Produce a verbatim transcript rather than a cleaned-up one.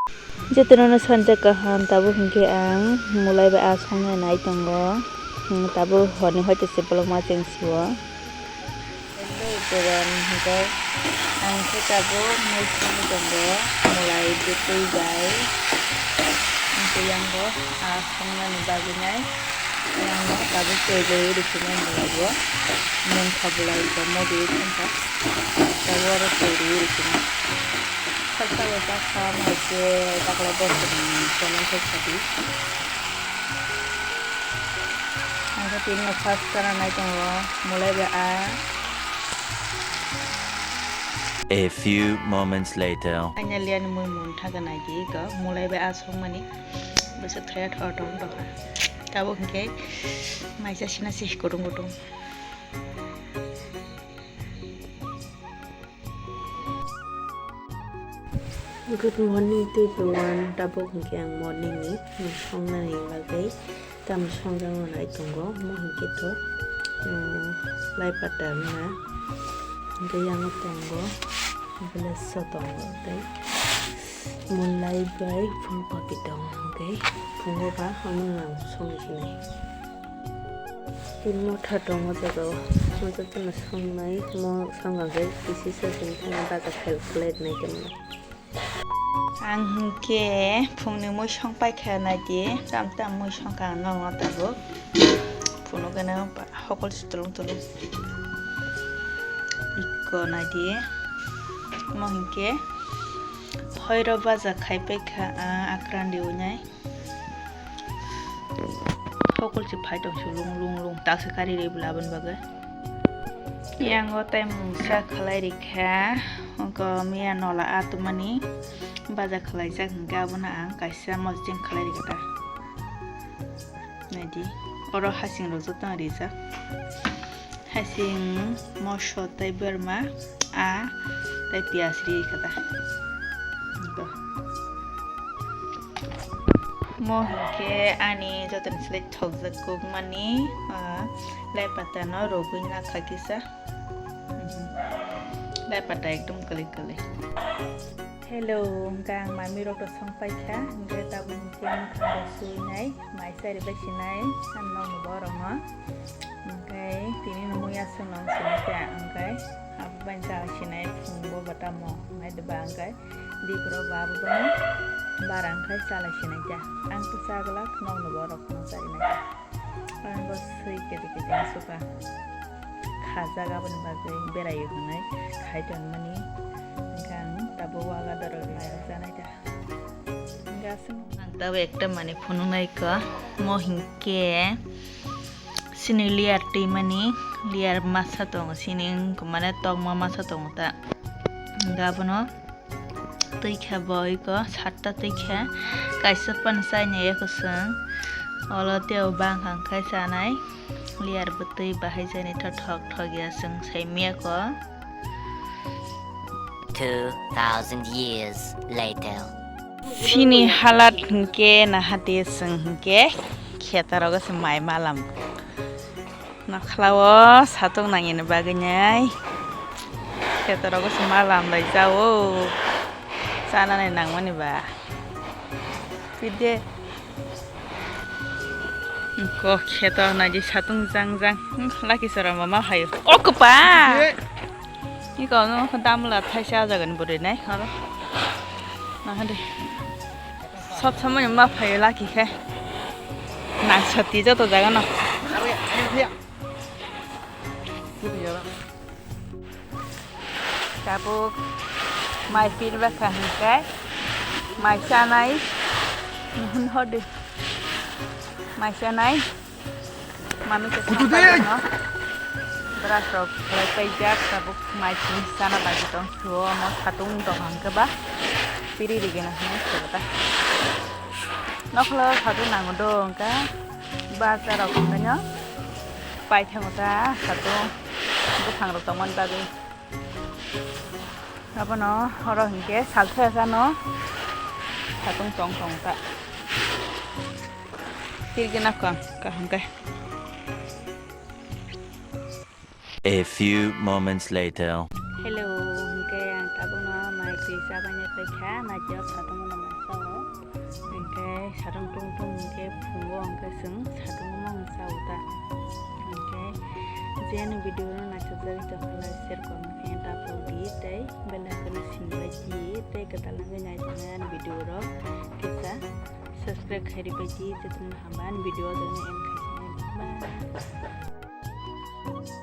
Jotono no sanja kaham, tabuk hinkhe ang mulai bai aa songna nai tongo. Hmm, tabuk horni hoite se bolong ma cheng sio. Hello everyone, hinkhe ang khe tabuk mui songwi tongo, mulai bwtwi bai. Hinkhe yango aa songnani bagwi nai. Yang no tabuk twi rwi rwkhinai mulago. Mungkha bwlai bo mogi thangkha. Tabuk oro twi rwi rwkhinai. Salsa bo chakha, mui se daklai bokhorni comment khe sadi. Ang khe tini no first chana nai tongo, mulai bai a. A few moments later. Finally ani mui mun thaga nai di ko, mulai bai a songmani. Bwswk thaya thor tong tongkha. Tabuk hinkhe maisa sina se kutung kutung. Good morning to everyone. Tabuk hinkhe ang morning ni songnani bagwi tamo songjak nai tongo. Mo hinkhe to, um, lai pata wngna hinkhe yango tongo. Belai so tongo tei. Mulai bai phul paki tongo hwnkhe phungo ba omo nang songwi sinai. Tei motha tongo jaga o, motha tongma songnai, mo songkang khe kisi se sini thangna baja khel khlai nai tongma. Ang hwnkhe phungni mui song paikha nai di, tam tam mui songkha ang nokno tabuk. Phunukgwino hokol si tulung tulung. Ikko nai di. Omo hinkhe hoiro baja khai paikha, ah, akrandi wngnai. Hokol si phai tong si lung lung lung. Taksa kari ri bwla aboni bagwi. Yango tai mungsa khlai rikha. Oko miya nola atumani baja khlaijak hinkhe abono ang kaisa mosjeng khlai rikha ta. Naidi, oro hasing rok jotono rijak. Hasing, moso tei berma, a tei piyaj ri kha ta. Bo. Mo hinkhe ani jotoni slai thokjak kukmani, ah, lai patano rogwi nakha kisa. Mhm. Lai pata ekdom kwlwi kwlwi. Hello, hwnkhe ang mami rok to song paikha, hwnkhe tabuk hwnkhe mwkhang rok suinai, mai chari bai sinai, ang nokni borok no. Hwnkhe tini no mui aswk no sini kha, hwnkhe abo bai cha sinai phung bo bata mo, hwnkhe ba hwnkhe dipro ba abo bai bara hwnkhe chala sinai kha. Ang to cha glak, nokni borok no charinai kha. Ang bo swi kete kete suka khajak aboni bagwi beraio hwnwi khai tonmani, hwnkhe ang tabuk waga dorok nairok janai ta. Hwnkhe aswk ang tabuk ekta manwi phunuknai kha, mo hinkhe chini layer twimani, layer masa tongo, chini wngkha mane tokma masa tongo ta, hwnkhe abono. Twi kha bo iko satta twi kha, kaisa phano chaina ya kwchwng, olo tei o bangkha hwnkhe chanai, layer bo twi bahai jani tho thok thok ya chwng sai miya ko. Two thousand years later. Chini halat hwnkhe naha de chwng hwnkhe kheto rogo se mai malam. Nokhlao satung nangini bagwi nai. Kheto rogo se ma lamlai jao. Chanani nangmani ba. Pide. Ko kheto naidi satung jang jang. Hmm, laki sora ma ma hayo. O kpa. Iko no damla thaisa jagani bwrwi nai oro. Nahadi. Sob somoi ma phaio laki khe. Nang sati joto jaga no. Tabuk mai pirba kha hwnkhe mai chanai. Nuhun hodi. Mai chanai. Mami khe songpai no. Brush rok khlai paijak, tabuk mai simi chana bagwi tong suo, omo satung dohang khe ba piri rigena hwnwi sero ta. Nokhlo satung nango do hwnkha, bacha rok hwnkhe no paithago ta satung buphang rok tongmani bagwi. Abono oro hinkhe salsa sano satung tong tong ta. Tirgena kang kaham khe. A few moments later. Hello, hinkhe ang tabukno mai twi chabaina paikha, naitio satung no mai. Je ani video no naisajak tongkha like share comment khe ta phal di tei bell icon no sini bai di tei kwtal wngwi nai tongnai ani video rok kisa subscribe khai di bai di jotono hamba ani video o jotono end khai di. Bye.